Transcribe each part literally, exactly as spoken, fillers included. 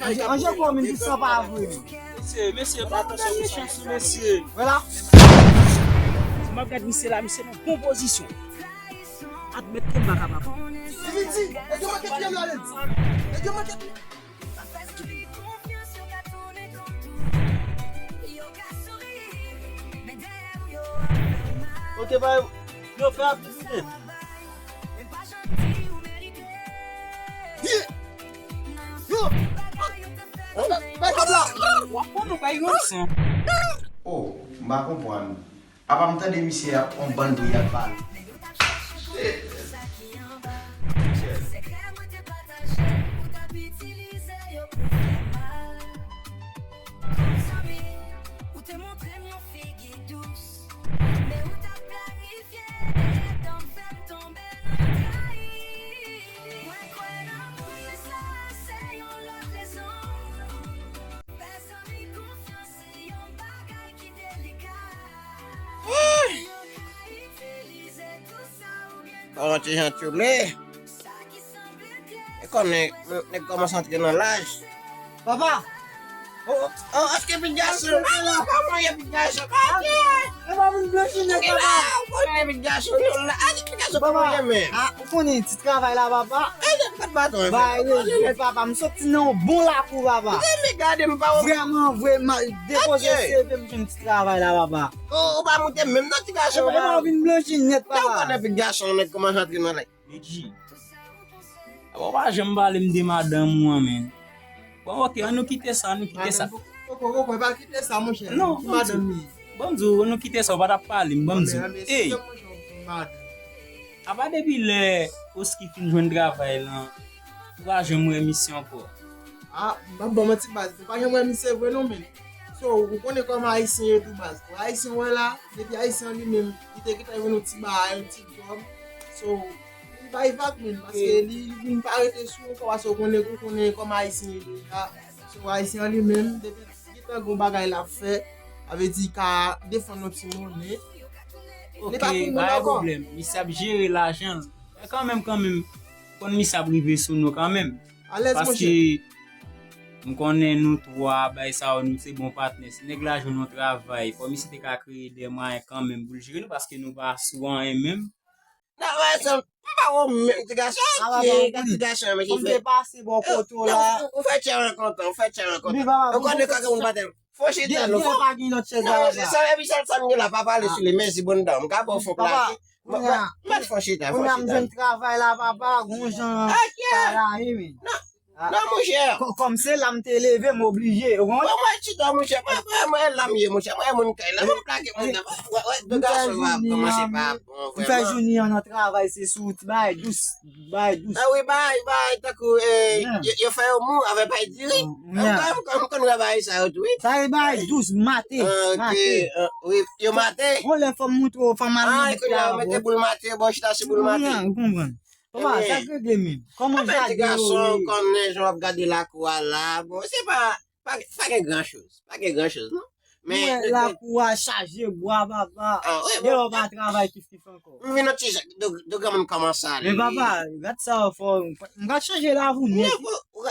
Anje kò menm ki san pa vre menm. Mesye, mesye, pa pran chans, mesye. Vwala. Si m ap gad misye la, misye nan bon pozisyon. Admèt ke m pa kapab. Li vin di, e yo manke pye m la, li di. E yo manke pye. Ok, ba, yo fè aktivite. Yeah. Yo. Bay kòb la. W ap pran nou bay yon san. Oh, m pa konprann. Apa m tande misye ap yon bann bri ap pale. Kòman ti jan tchoule? E kòm nèg, nèg kòmanse antre nan laj. Papa! Oh, oh, oh, èske pitit gason? Ah, non, pa mwen, pitit gason. Ah, e pa vin blanchi nèt, papa. Ou konnen pitit gason, non, la. Ah, pitit gason, pa mwen menm. Ah, ou konnen ti travay la, papa. Eh, nèt, pa t baton, ba, papa, m soti nan yon bon lakou, papa. Gade, m pa wè. Vrèman, vrèman, depoze C V m jwenn ti travay la, papa. Ou, ou pa moute menm non, ti gason, papa. Ou vin blanchi nèt, papa. Ou konnen pitit gason, nèt, kòman rantre nan laj. Medji. Apa w pa janm pale m de madanm ou an, menm. Bon, ok, ann nou kite sa, ann nou kite sa. Koko, koko, pa kite sa, monchè. Non, ban m di w. Ban m di w, ann nou kite sa, w pa t ap pale m, ban m di w. Ey! Apa depi lè Oski fin jwenn travay lan, ou pa janm wè misye ankò? Ah, m p ap ba w manti baz, m pa janm wè misye vre non, men. So, ou konnen kòman Ayisyen ye tou baz. Pou Ayisyen wè la, depi Ayisyen an li menm, li te gentan jwenn yon ti bagay, yon ti djòb. So, li bay vag menm, paske li, li vin pa rete sou ou ankò, paske ou konnen, ou konnen kòman Ayisyen ye deja. So, Ayisyen an li menm, depi li gentan gen yon bagay l ap fè, sa vle di li ka defann yon ti monnen. Li pa fin moun ankò. Ok, pa gen pwoblèm. Misye ap jere lajan l. Men kanmenm, kanmenm, konn misye ap rive sou nou kanmenm. Alèz, monchè. Paske m konnen nou twa, bay sa yo, nou se bon patnè. Si nèg la jwenn yon travay, fò misye te ka kreye de mwayen kanmenm pou l jere nou, paske nou pa sou anyen menm. Travay sa, m pa wè w menm, ti gason, ki ti gason, men ki fè. Ou fè tchè an kontan, ou fè tchè an kontan. Ou konnen kòk moun pa tèl. Fò chita, non, fò. Pa gen lòt chèz la, non, se sa, epi sèl sa m gen la, pa pale sou li, mèsi, bonn dan, m ka ba w fon plake. Mèt fò chita, fò chita. Kounye a m jwenn travay la, papa, gon jan pa la, wi, men. Non, monchè. Kòm se la m te leve, m oblije, ou konprann? Bon, mwen chita, monchè, mwen, mwen, mwen la m ye, monchè, mwen moun kay la, mwen plake moun nan. Wè, wè, de gason va kòmanse pa bon, vrèman. M fè jounen an nan travay, se sou ti bagay dous. Bay dous. Ah wi, bay, bay, tankou, eh, yo, yo fè yo mou avè bay diri. M konn, m konn, m konn wè bay sa yo tou, wi. Sa e bay dous, mate, mate. Wi, yo mate. Yon lè fò m moutre w, fò m al nan bouk la avè w. Mete boul mate, bò chita sou boul mate. Ou konprann? Papa, sa k regle menm? Kòman jaden yo ye? Ti gason, konnen jan w ap gade lakou a la. Bon, se pa, pa, pa gen gran choz. Pa gen gran choz, non. Men, lakou a chaje bwa, papa. Depi w pa travay kif kif ankò. M vin yon ti jan, do, do granmoun kòmanse ale. Men papa, gad sa w fò, m ka chanje lavi w nèt.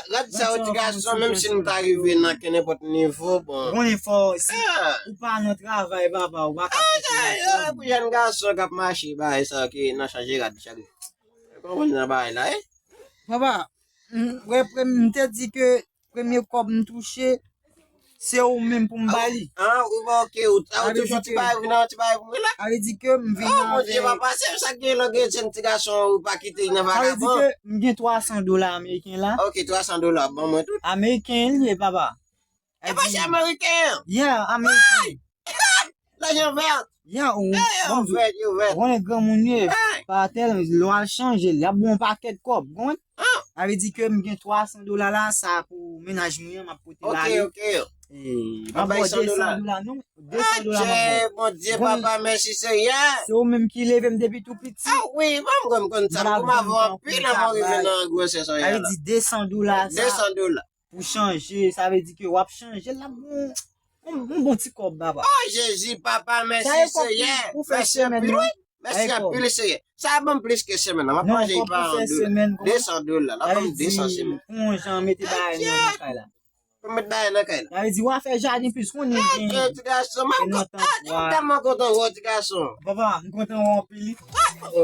Gad sa w ti gason, menm si nou ta rive nan kenenpòt nivo, bon. Bon efò, si ou pa nan travay, papa, ou pa ka chanje lavi. Pou jèn gason k ap mache, bagay sa yo ki nan chanje rad chak jou. Konprann nan bagay la, eh? Papa, m, m te di ke premye kòb m touche, se ou menm pou m ba li. Ah, ou ba, ok, ou, ou toujou ti bagay, vin nan ti bagay pou mwen la. Sa vle di ke m vin nan. Oh, Bondye, papa, se sa k gen lè w gen jèn ti gason, ou pa kite l nan vagabon. Sa vle di ke m gen twa san dola ameriken la. Ok, twa san dola, ban mwen tout. Ameriken li ye, papa. E pa se ameriken an? Yeah, ameriken. Lajan vèt. Ya, ou, ou konnen granmoun ye, pa tèl, lè w al chanje l, y ap ba w yon pakèt kòb, ou konprann? Sa vle di ke m gen twa san dola la, sa pou mennaj mwen an, m ap pote l ale. Ok, ok. M ap ba w de san dola, non? De san dola m ap ba w. Adje, Bondye, papa, mèsi, Senyè. Se ou menm ki leve m depi tou piti. Ah wi, mwen, mwen, m konn sa, m konn avè w anpil anvan w rive nan gwosè sa w ye la. Sa vle di de san dola sa. De san dola. Pou chanje, sa vle di ke w ap chanje l, l ap bon, yon, yon bon ti kòb, papa. Oh, Jezi, papa, mèsi, Senyè. Mèsi anpil, wi. Mèsi anpil, Senyè. Sa ban m plis ke semèn nan. M ap manje pa an dola. De san dola. L ap ban m de san semèn. Pou yon jan mete bagay nan kay la. Pou met bagay nan kay la. Sa vle di w a fè jaden plis konnen gen. Ti gason, m ap kontan. M tèlman kontan wè w, ti gason. Papa, m kontan wè w anpil.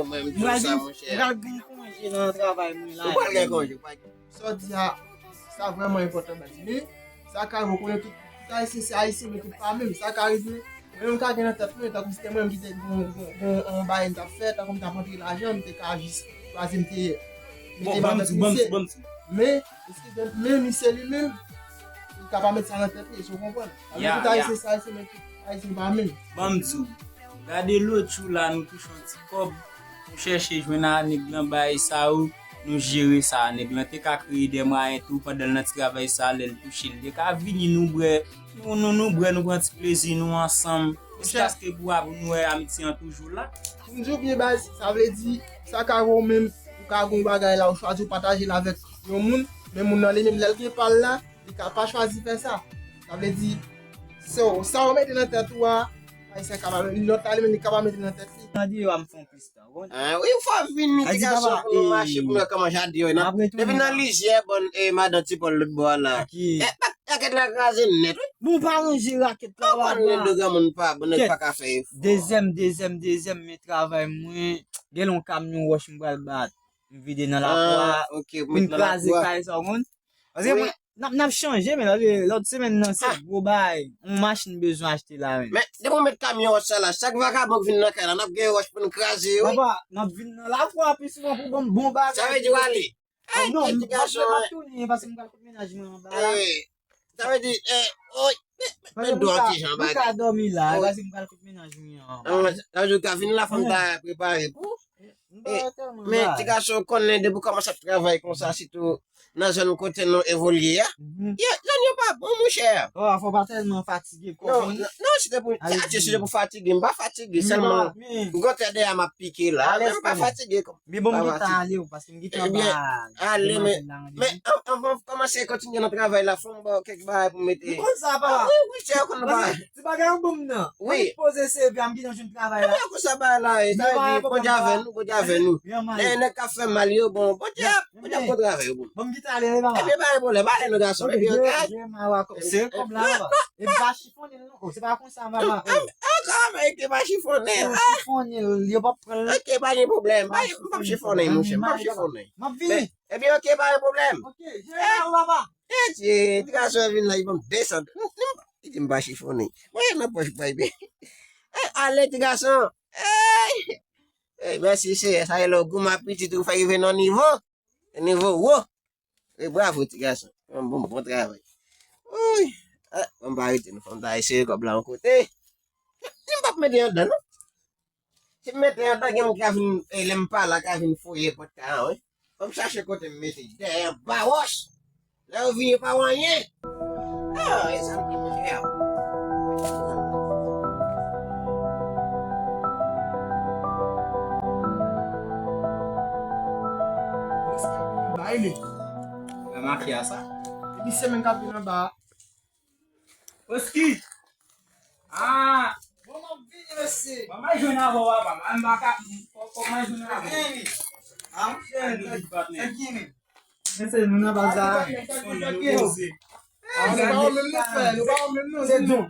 Mwen di sa, monchè. M pral gen konje nan travay mwen la. Ou pral gen konje, ou pral gen. Sa w di a, sa vrèman enpòtan, baz. Men, sa ka rive, ou konnen tout, tout Ayisyen se Ayisyen, men tout pa menm. Sa ka rive, mwen menm ka gen nan tèt mwen, tankou si te mwen menm ki te gon, gon, gon, gon bagay m t ap fè, tankou m t ap antre lajan, m te ka jis chwazi m te mete m avèk misye. Men, eskize m, men misye li menm, li ka pa met sa nan tèt li, èske w konprann? Sa vle di tout Ayisyen se Ayisyen, men tout Ayisyen pa menm. Ban m di w, gade lòt jou la, nou touche yon ti kòb, nou chèche jwenn a nèg lan bay sa yo, nou jere sa. Nèg lan te ka kreye de mwayen tou pandan l nan ti travay sa, lè l touche, l te ka vini, nou bwè, nou, nou, nou bwè, nou pran ti plezi nou ansanm. Jiskaske pou ap nou wè amitye an toujou la. Pou m di w byen baz, sa vle di, sa ka rive w menm, ou ka gen yon bagay la, ou chwazi w pataje l avèk yon moun, men moun nan li menm, lè l gen pa l la, li ka pa chwazi fè sa. Sa vle di, so, sa w mete nan tèt ou a, Ayisyen ka pa, lòt la li menm li ka pa mete nan tèt li. Nan deyò a m fè yon plis tan, w konn. Ah, wi, fò w vini, ti gason, pou nou mache, pou nou wè kòman jaden yo ye, non? Depi nan lizyè, bòn, e, madan Ti Pòl lòt bò a la. E, rakèt la kraze nèt, wi. Bon, pa ranje rakèt la, papa. Ou konn nèg de granmoun pa, bon, nèg pa ka fè efò. Dezyèm, dezyèm, dezyèm, men travay mwen, gen yon kamyon wòch m pral bat. M vide nan lapwa, vin kraze kay sa, w konn. Paske mwen, n ap, n ap chanje, men lòt, lòt semèn nan, se gwo bagay. Yon machin bezwen achte la, men. Men, depi w met kamyon wòch sa la, chak vakabon k vin nan kay la, n ap gen wòch pou n kraze, wi. Papa, n ap vin nan lapwa pi souvan pou ban m bon bagay. Sa vle di w ale. Ay, non, m ap tounen, paske m pral kout mennaj mwen anba la. Sa vle di, eh, oy, men, men, men dwa ti jan bagay. Mwen ka dòmi la, paske m pral kout mennaj mwen an. Sa vle di w ka vin la, fanm ta prepare pou. Men, ti gason, konnen depi w kòmanse ap travay konsa, sitou nan zòn kote nou evolye a, zòn yo pa bon, monchè. Fò w pa tèlman fatige kò w. Non, non, si te pou, si te pou fatige, m pa fatige, sèlman m gen tè dèyè m ap pike la, men m pa fatige kò m. Men bon, m gentan ale, paske m gentan ba. Ale, men, men, anvan m kòmanse kontinye nan travay la, fò m ba w kèk bagay pou m mete. M konn sa, papa. Wi, wi, chè, ou konn bagay. Ti bagay ou ban m nan. Wi. Mwen poze C V a, m gentan jwenn travay la. Ebyen, konsa bagay la ye. Sa vle di, Bondye avè nou, Bondye avè nou. Nèg, nèg k ap fè mal yo, bon, Bondye ap, Bondye ap kontre avè yo, bon. Bon, m gentan ale, papa. Ebyen, pa gen pwoblèm, ale nou gason. Ebyen, ok. Se kòb la, papa. E m pa chifonnen l, non. Se pa konsa, papa. Ankò, men, ke pa chifonnen l. Yo chifonnen l, yo p ap pran l. Ok, pa gen pwoblèm. M p ap chifonnen l, monchè. M p ap chifonnen l. M ap vini. Ebyen, ok, pa gen pwoblèm. Ok, jere la, papa. Etye, ti gason vin la, li ban m de san. Li di m pa chifonnen. Mwen nan pòch pa ebyen. Eh, ale, ti gason. Ey! Ey, mèsi, Seyè. Sa e lè w goumen ak pitit ou fè rive nan nivo. Nivo wo. E bravo, ti gason. Bon, bon, bon travay. Wi. Ah, bon, m pa rete, non. Fò m ta eseye kòb la yon kote. Di m p ap mete anndan, non. Si m mete anndan, gen moun ki ka vin, eh, lè m pa la, ka vin fouye pòt kay an, wi. Fò m chache kote m mete l. Dèyè anba wòch. Lè yo vini, yo pa wè anyen. Ah, e sa m te manje a. Bay li. Remake a sa. Epi semèn k ap vin anba a. Oski! Ah! Bon, m ap vini, mesye. Bon, m a jwenn avè w, papa. M pa ka, fò, fò m a jwenn avè w. Vini. Ah, monchè, sa k gen, men? Mesye, nou nan baz la. Son nou poze. Ah, nou pa wè menm nou, frè. Nou pa wè menm nou. Se don.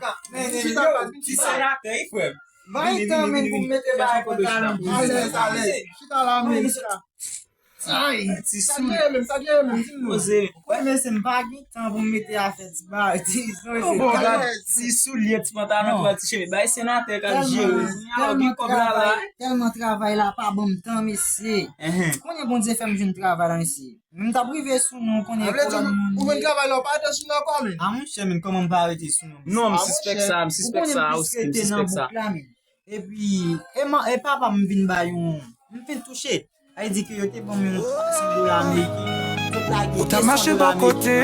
Ti senatè, wi, frè m. Bay tan, men, pou m mete bagay pantalon. Alèz, alèz. Chita la, men. Ay, ti soulye. Sa gen menm, sa gen menm, di m non. Poze. Wi, mesye, m pa gen tan pou m mete afè ti ba, ti, non, mesye, bon, gad ti soulye, ti pantalon, ti chemiz. Bay senatè k ap jere. Tèlman, tèlman travay, tèlman travay la pa ban m tan, mesye. Konnen Bondye fè m jwenn travay la, mesye. M t ap rive sou non, konnen kolòn moun. Ou jwenn travay la, ou pa rete sou non ankò, men. A, monchè, men, kòman m pa rete sou non, mesye? Non, m sispèk sa, m sispèk sa, Oski, m sispèk sa. Epi, e, e papa m vin ba yon, m fin touche. Sa vle di ke yo te ban m yon twa san dola ameriken. Ou t ap mache bò kote,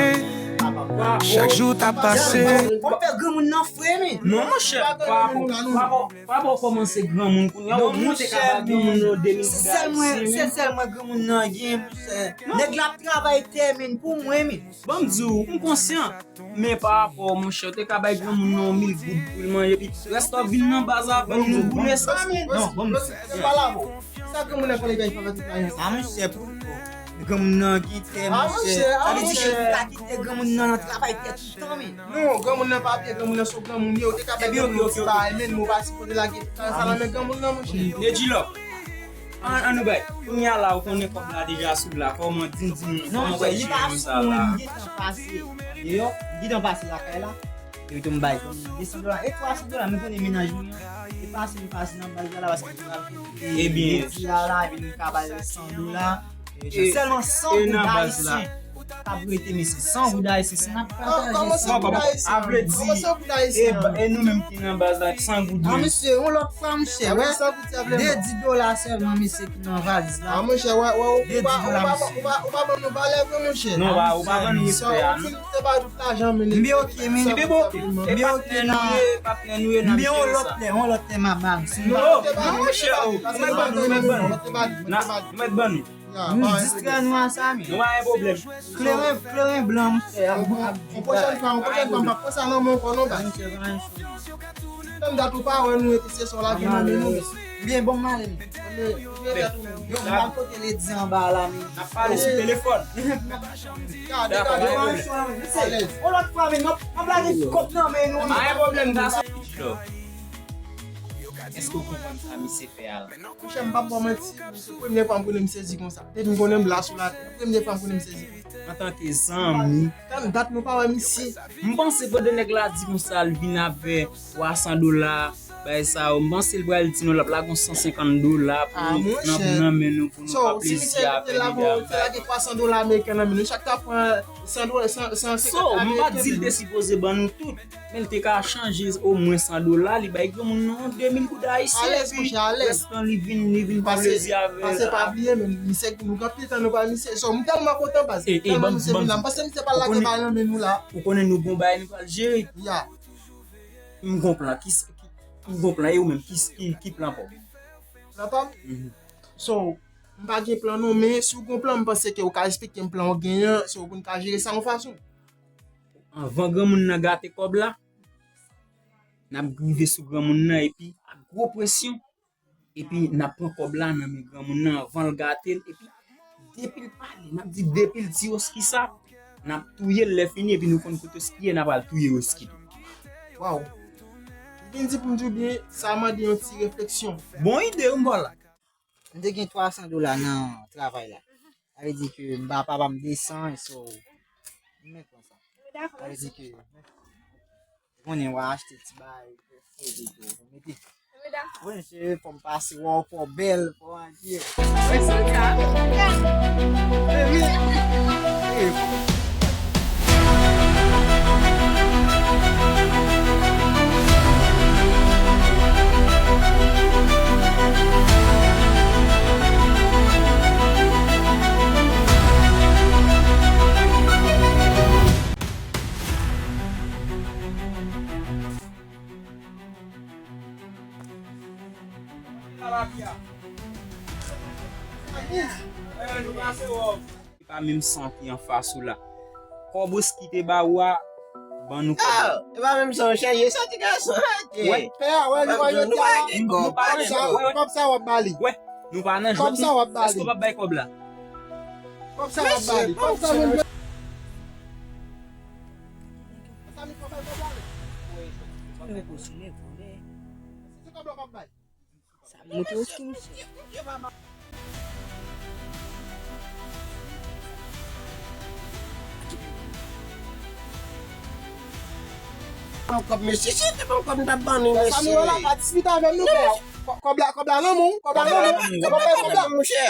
chak jou w t ap pase. W ap fè granmoun nan fre, men. Non, monchè, pa bon, pa bon, pa bon kòmanse granmoun kounye a, ou monte ka ba granmoun nan de mil dola. Se sèl mwen, se sèl mwen granmoun nan gen, monchè. Nèg la ap travay tè, men, pou mwen, men. Ban m di w, m konsyan. Men pa rapò, monchè, w te ka bay granmoun nan yon mil goud pou l manje, epi rès w ap vin nan baz la, ban nou boule sa. Non, ban m di w. Se pa la, bon. Sa granmoun nan konnen bay fè avèk ti payen sa. A, monchè, pou Granmoun nan ki trè manje. Sa vle di ke ou ka kite granmoun nan nan travay tèt ou tan, men. Non, granmoun nan pa byen, granmoun nan se yon granmoun ye, ou te ka bay granmoun nan ti bagay, men nou pa sipoze lage sa nan men granmoun nan, monchè. Nedjilò. An, an nou bay. Kounye a la, ou konnen kòb la deja sou la. Kòman, di m, di m, kòman w wè ti moun sa la? Non, monchè, li pa sou mwen, li gentan pase deyò, li gentan pase lakay la. Yo tou m bay de san dola. E twa san dola, men konnen mennaj mwen an. E pase, m pase nan baz la, la, paske m pral fè kredi a la, epi nou ka bay san dola. Sèlman san goud ayisyen k ap rete, mesye. San goud ayisyen, si n ap pataje san goud ayisyen. A vle di, e nou menm ki nan baz la, san goud menm. Mesye, yon lòt fwa, monchè, wè. De dis dola sèlman, mesye, ki nan valiz la. A, monchè, wè, wè, ou pa, ou pa, ou pa, ou pa ban nou valè vre, monchè. Non, ou pa, ou pa ban nou respè a, non. Se pa tout lajan, men. M byen oke, men. M byen oke, nan. M byen yon lòt lè, yon lòt lè, m a ba nou. Non, monchè, ou mèt ban nou, ou mèt ban nou. Ou mèt ban nou. Nou distrè nou a sa, men. Nou pa gen pwoblèm. Kleren, kleren blan, monchè. Yon pwochèn fwa, yon pwochèn fwa, m p ap pran sa nan men w ankò, non, baz. Tann dat ou pa wè nou, epi se sa w lage nan men nou. Byen, bon, m ale, men. Yo, m ap kote ledi anba la, men. N ap pale sou telefòn. Gade, gade, gade. Yon lòt fwa, men, m ap, m ap lage kòb nan men nou. Pa gen pwoblèm, gason. Èske w konprann sa misye fè a la? Monchè, m p ap ba w manti, se premye fwa m konnen m sezi konsa. Depi m konnen m la sou latè, premye fwa m konnen m sezi konsa. Antanke zanmi. Tann dat nou pa wè misye. M panse pandan nèg la di konsa, l vin avè twa san dola, bay sa yo. M panse l pral di nou l ap lage yon san senkant dola pou nan, nan men nou, pou nou fè plezi avè li. So, si misye te lage, te lage twa san dola ameriken nan men nou, chak ta pran san dola, san, san senkant ameriken. So, m pa di l te sipoze ban nou tout. Men l te ka chanje omwen san dola, li bay granmoun nan de mil goud ayisyen, epi rès lan li vin, li vin pran plezi avè l. Pase pa bliye, men misye, nou gen anpil tan nou pa misye. So, m tèlman kontan, baz. Tèlman misye vin la. M panse misye pa lage bagay nan men nou la. Ou konnen nou gon bagay nou pral jere. Ya. M gon plan. Ki, ki, m gon plan. E ou menm, ki, ki, ki plan pa w? Plan pa m? So, m pa gen plan non, men si w gon plan, m panse ke w ka eksplike m plan w genyen an, so pou n ka jere sa yon fason. Anvan granmoun nan gate kòb la, n ap rive sou granmoun nan epi ak gwo presyon, epi n ap pran kòb la nan men granmoun nan anvan l gate l, epi depi l pale, n ap di depi l di Oski sa, n ap touye l lè fini, epi nou konn kote Oski ye, n ap al touye Oski tou. Waw! Li vin di pou m di w byen, sa mande yon ti refleksyon. Bon ide wi m ba w la. M te gen twa san dola nan travay la. Sa vle di ke m ba papa m de san, so, m mèt pran sa. Sa vle di ke, ou konnen, w a achte ti bagay, fredi tou, ou mete. Wi, se fò m pase, wè w fò bèl, fò w anpil. Wi, se sa. Wi. E pa menm san ki anfas ou la. Kòb Oski te ba ou a, ban nou kòb la. Ah, e pa menm san w chanje, sa ti gason, ok. Wè. Pè a, wè, nou pa gen kòb. Nou pa gen kòb. Kòb sa w ap ba li. Wè, nou pa nan jwèt, non. Èske w p ap bay kòb la? Kòb sa w ap ba li. Kòb sa w ap ba li. Sa m montre w ki m fè. Ban m kòb, mesye, si te ban m kòb, m t ap ban nou, mesye. Sa nou wè la, pa diskite avè m, nou, frè. Kò-, kòb la, kòb la nan men w, kòb la nan men w. Kòb la, kòb la, monchè.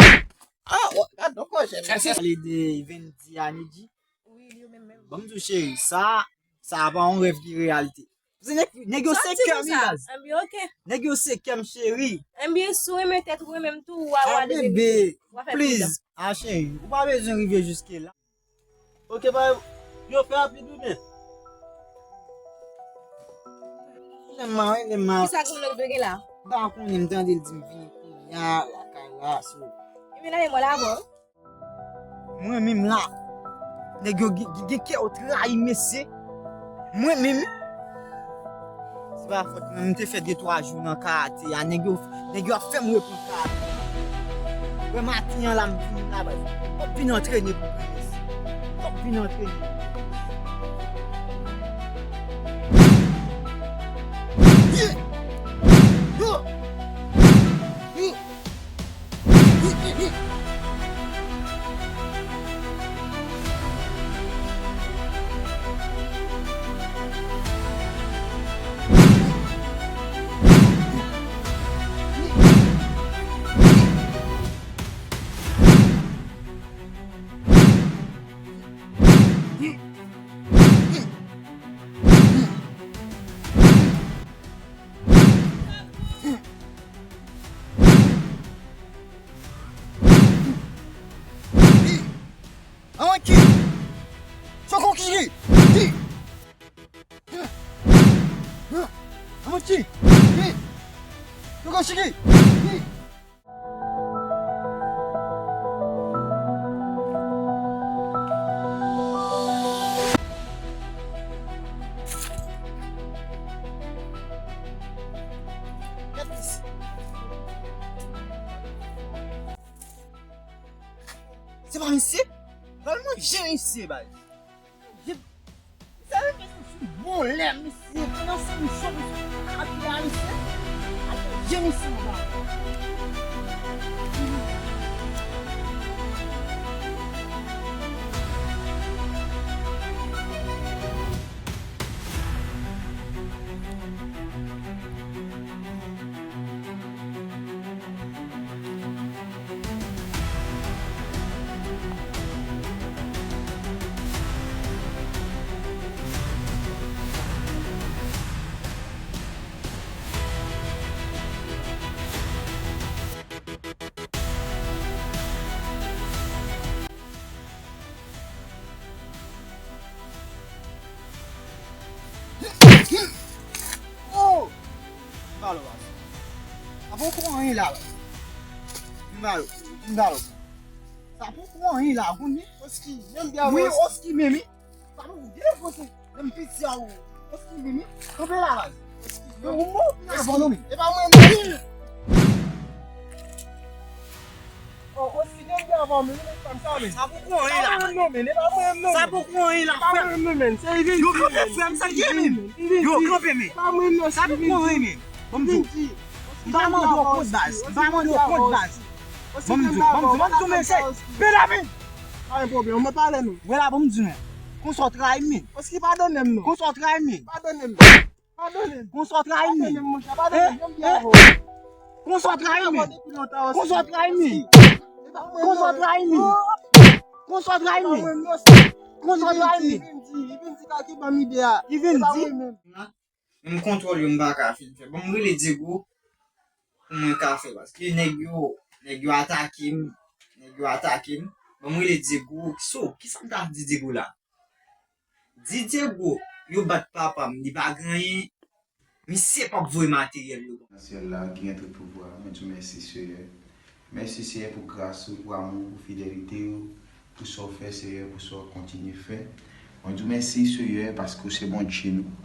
Ah, gad, donk, monchè. Pale de Vendi a Nidji. Wi, li menm menm. Ban m di w, cheri, sa, sa pa yon rèv ki reyalite. Paske nèg, nèg yo se kè m, baz. Enben, ok. Nèg yo se kè m, cheri. Enben, si w renmen tèt ou, renmen m tou, w a, w a leve, w a fè plis. Ah, cheri, ou pa bezwen rive jiske la. Ok, pa, yo fè rapid ou byen? Lè m mal, lè m mal. Kisa granmoun nan gen la? M pa konnen, m tande l di m vini kounye a, lakay la, so. Epi la, e mwen la, bon. Mwen menm la, nèg yo gen, gen, gen kè yo trayi, mesye. Mwen menm, se pa fòt mwen, m te fè de twa jou nan karate a, nèg yo, nèg yo ap fè m reprann karate. Wè maten an la m vini la baz. Fòk vin antrene pou Grandans. Fòk vin antrene. Anki! Soko kiki! Anki! Soko kiki! Se pa misye? Pral manje misye, baz. Misye, misye, misye, bon lè, misye, pandan se yon cho, misye, pa ka pye a, misye. Al manje misye anba. Oh! Malo, baz. Sa poko anyen la, baz. Malo, malo. Sa poko anyen la, ou konn li? Oski, menm byen. Wi, oski, menm. Sa poko, gen kote. Menm piti a ou. Oski, menm. Kanpe la, baz. Oski, yo, ou mou, ou nan avan non, men. E pa mwen, non. Oh, osi gen byen avan, men, men, sa, men. Sa poko anyen la, men. Sa poko anyen la, frè m. Yo, kanpe, frè m, sa k ye, men. Yo, kanpe, men. Sa poko anyen, men. Ban m di w. M pa mande w kont, baz. M pa mande w kont, baz. Ban m di w, ban m di w, ban m di w, men se. Benjamin! Pa gen pwoblèm, mwen pale nou. Wè la, ban m di w, men. Konsa w trayi m, men. Oski, padone m, non. Konsa w trayi m, men. Padone m. Padone m. Konsa w trayi m, men. Padone m, monchè, padone m. Konsa w trayi m, men. Konsa w trayi m, men. Konsa w trayi m, men. Konsa w trayi m, men. Konsa w trayi m, men. Li vin di, li vin di, li vin di, sa ki ban m ide a. Li vin di. Menm kontwòl yo m pa ka fin fè. Ban m rele Diego pou mwen ka fè, paske nèg yo, nèg yo atake m, nèg yo atake m. Ban m rele Diego, so, kisa m ta di Diego la? Di Diego, yo bat papa m, li pa gen anyen, misye p ap voye materyèl yo ban m. Nan syèl la, ki gen tout pouvwa, mwen di w mèsi, Seyè. Mèsi, Seyè, pou gras ou, pou amou, pou fidelite ou, pou sa w fè, Seyè, pou sa w ap kontinye fè. Mwen di w mèsi, Seyè, paske w se Bondye nou.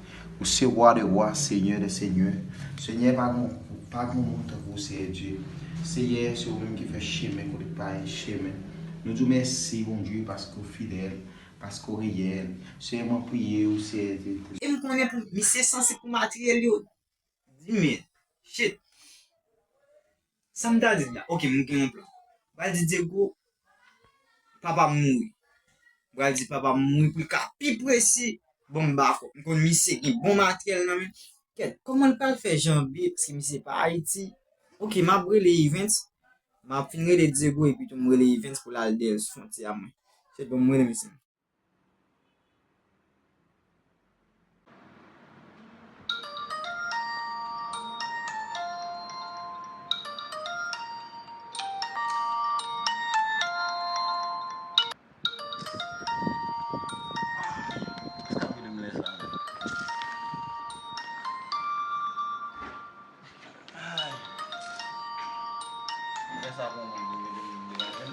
Ou se Wa dè wa, Senyè dè senyè. Senyè, pa gen, pa gen moun tankou w, Seyè Dye. Seyè, se ou menm ki fè chemen kote k pa gen chemen. Nou di w mèsi, Bondye, paske w fidèl, paske w reyèl. Seyè, mwen priye w, Seyè Dye. E m konnen pou misye sanse pou materyèl yo. Di men, shit. Sa m ta di la? Ok, m gen yon plan. M pral di Diego, papa m mouri. M pral di papa m mouri pou l ka pi presi ban m bafò. M konn misye gen bon materyèl nan men. Kèt, kòman l pral fè janbe? Paske misye pa Ayiti. Ok, m ap rele Evens. M ap fin rele Diego epi tou m rele Evens pou l al dèyè l sou fwontyè a mwen. Shit, bon, m rele misye. Ay. Lè sa pou mwen, mwen, mwen, mwen, mwen.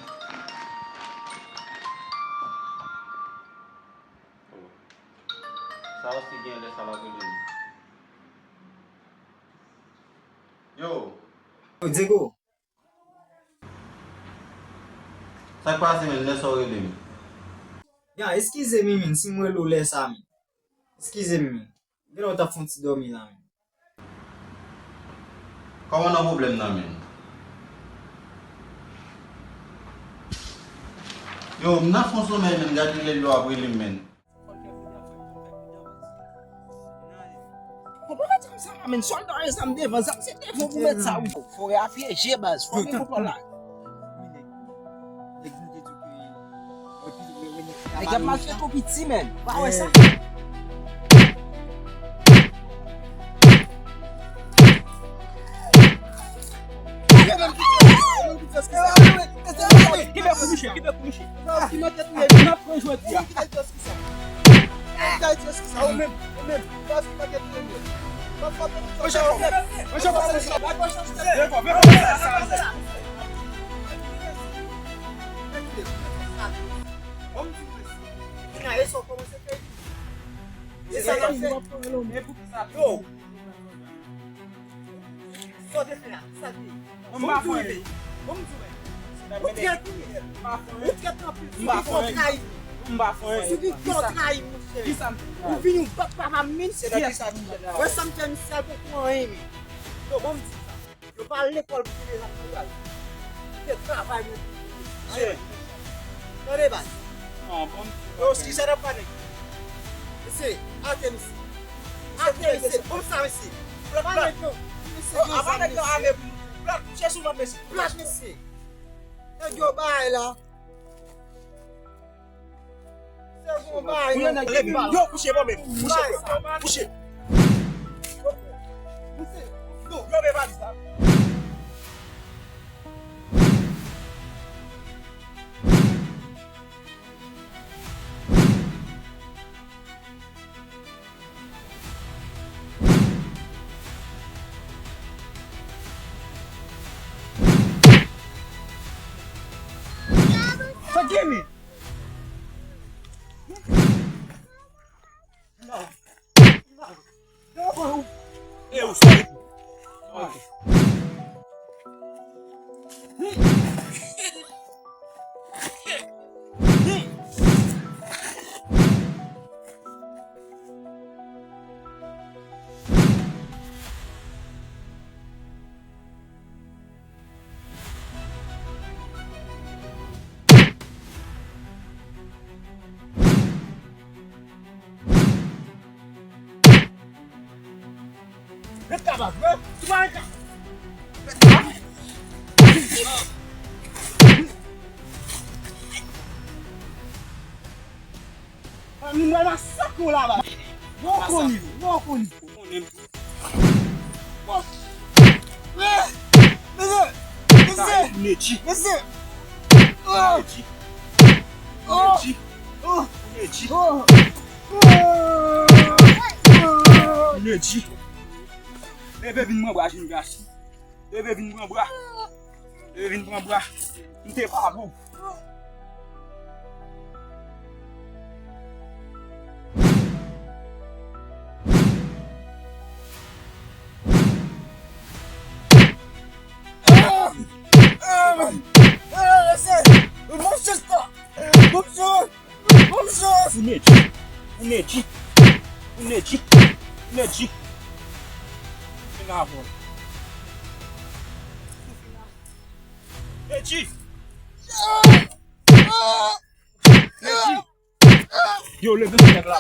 Oh. Sa osi gen lè sa la pou mwen. Yo. Yo, Diego. Sa k pase, men, lè sa w rele m? Ya, eskize m, men, si m rele w lè sa, men. Eskize m, men. Genlè w t ap fè yon ti dòmi la, men. Kòman nan pwoblèm nan, men? Yo, m nan fon somèy, men, gade lè w ap rele m, men. Konprann sa, men, sòlda, zam devan, zam se devan pou mèt sa, wi. Forè a pyeje, baz, fò gen kontwòl la. Nèg yo mal fè kou piti, men. Pa wè sa? Ki bèk pou mouche, ki bèk pou mouche. N ap pran jodi a. Yo, sa w te fè a, sa l te ye? Bon, m pa fè anyen. Bon, m di w, ou trèt wi. Ou trèt anpil. Sou ki kè w trayi m? Sou ki kè w trayi m, monchè? Ou vini, ou bat papa m, men. Wè sa m fè misye, al poko anyen, men. Yo, bon, m di w sa. Yo pa al lekòl pou te lezam nan pral. Pou te travay, men. Tande, baz. Yo, ki sa n ap pale? Mesye, ate misye. Ate misye, bon sa, mesye. Plat, plat. Yo, apa nèg yo ame pou nou? Plat, chèche sou plat, mesye. Plat, mesye. Nèg yo bay la. Se bon bay, non. Yo, kouche bò, men. Kouche, kouche. Yo, yo, men valiz la. Forgive me. E ou sòri. Ret la baz, ret. Tou pa ret la. Mwen masakre w la baz. Bon koni, bon koni. Ou konnen m tou. Mesye! Mesye! Mesye! Mesye! Mesye! Leve vin pran bra jenn gason. Leve vin pran bra. Leve vin pran bra. M te pa bon. Ou Nedji. Ou Nedji. Ou Nedji. Ou Nedji. Fin avè w. Nedji. Nedji. Yo, leve sou nèg la.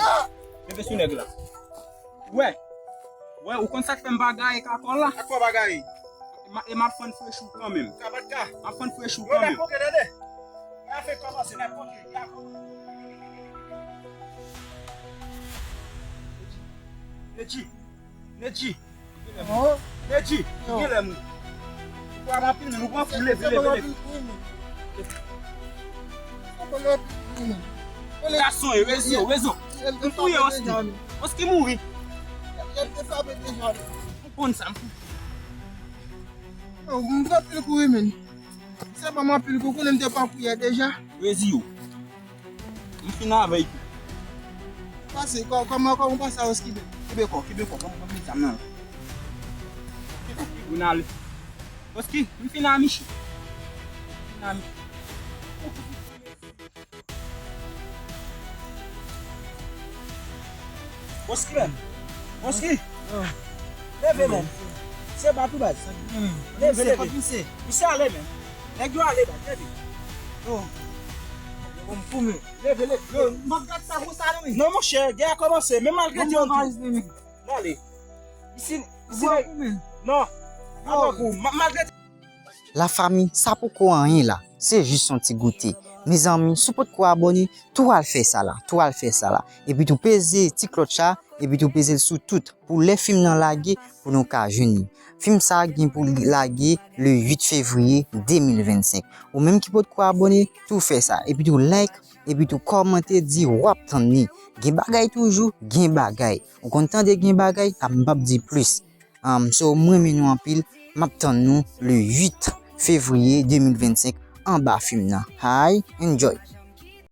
Leve sou nèg la. Wè. Wè, ou konn sa k fè m pa gaye kakòl la? Ak kwa bagay? E m ap fann frechi w kanmenm. Ka pa t ka. M ap fann frechi w kanmenm. N ap koke, tande. N ap fè kòmanse, n ap koke. Nedji. Nedji. Nedji. Gen lè m. Ou pran anpil, men ou pran kou, leve, leve, leve. Gason, e rezo, rezo. M touye Oski. Oski mouri. M konn sa, m konn. Yo, m pran anpil kou wi, men. Se pa m anpil kou, konnen m te pran kou yè deja. Rezi yo. M fin avè l tou. Pase, kò-, kòman, kòman w pase a Oski, men? Kenbe kò, kenbe kò, ban m, ban m zam nan. Kenbe kò, kenbe kò. Oski, m fin a Michi. M fin a Michi. Monski menm. Monski. Leve menm. Se bat ou baz. Leve, leve. Misye ale menm. Nèg yo ale baz, leve. Leve, leve. Yo, m ap gad sa konsa non men. Non monchè, gè a kòmanse. Men malgre di yo. N ale. Isi, isi. Non. Atankou, ma- malgre. Lafanmi, sa poko anyen la. Se jis yon ti goute. Mezanmi, si w potko abòne, tou al fè sa la. Tou al fè sa la. Epi tou peze ti klòch la. Epi tou peze l sou tout. Pou lè fim nan lage, pou nou ka jwenn li. Fim sa gen pou li lage le uit fevriye de mil vennsenk. Ou menm ki potko abòne, tou fè sa. Epi tou like, epi tou kòmante, di w ap tann li. Gen bagay toujou, gen bagay. Ou konn tande gen bagay, a m p ap di plis. Um, so, mwen renmen nou anpil. M ap tann nou le uit fevriye de mil vennsenk anba fim nan. Hi, enjoy!